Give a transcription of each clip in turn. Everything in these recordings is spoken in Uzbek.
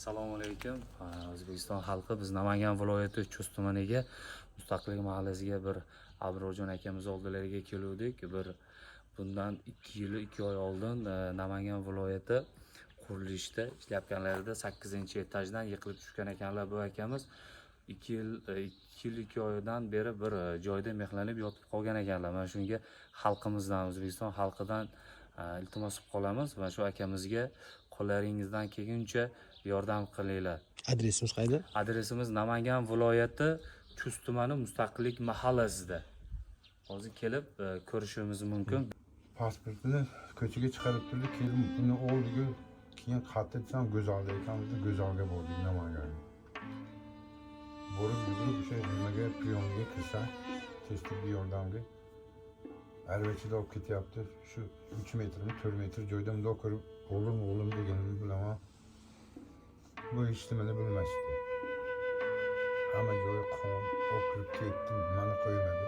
Assalomu alaykum. O'zbekiston xalqi, biz Namangan viloyati Chust tumaniga, Mustaqillik mahallasiga bir Abrorjon akamiz oldilariga keluvdik. Bir bundan 2 yil 2 oy oldin Namangan viloyati qurilishda ishlayotganlarida 8-etajdan yiqilib tushgan ekanlar bu akamiz. 2 yil 2 yil 2 oydan beri bir joyda mexlanib yotib qolgan ekanlar. Mana shunga xalqimizdan, O'zbekiston xalqidan iltimos qilib qolamiz va shu akamizga qo'llaringizdan kelguncha yordam qilinglar. Adresimiz qayda? Adresimiz Namangan viloyati Chust tumani, Mustaqillik mahallasida. Hozir kelib ko'rishimiz mumkin. Pasportini ko'chaga chiqarib turdi. Keyin uni oldiga, keyin qayerda desam, Go'zalda ekan dedi. Go'zalga bordik, Namanganga borib, yugurib o'sha nimaga, приём ga kirsak, tez tibbiy yordamga, aravachada olib ketyapti. Shu 3 metrmi, 4 metr joyda mundoq ko'rib, "O'g'lim, o'g'lim" deganimni bilaman. Bu hech nimani bilmasdi. Hamma joyi qon. Olib kirib ketdi, mani qo'ymadi.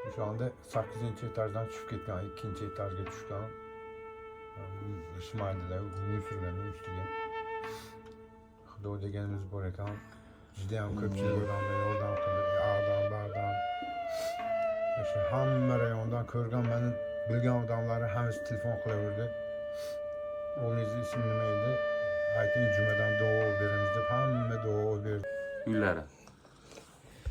O'shanda sakkizinchi etajdan tushib ketgan, ikkinchi etajga tushgan shmaydilar мусор larni ustiga. Xudo deganimiz bor ekan, judayam ko'pchilik odamlar yordam qildi, yoqdan baridan, o'sha hamma rayondan ko'rgan, mani bilgan odamlari hammasi telefon qilaverdi. "O'g'lingizni ismi nima edi, ayting, jumadan duo beramiz", deb hamma duo berdi. Uylari.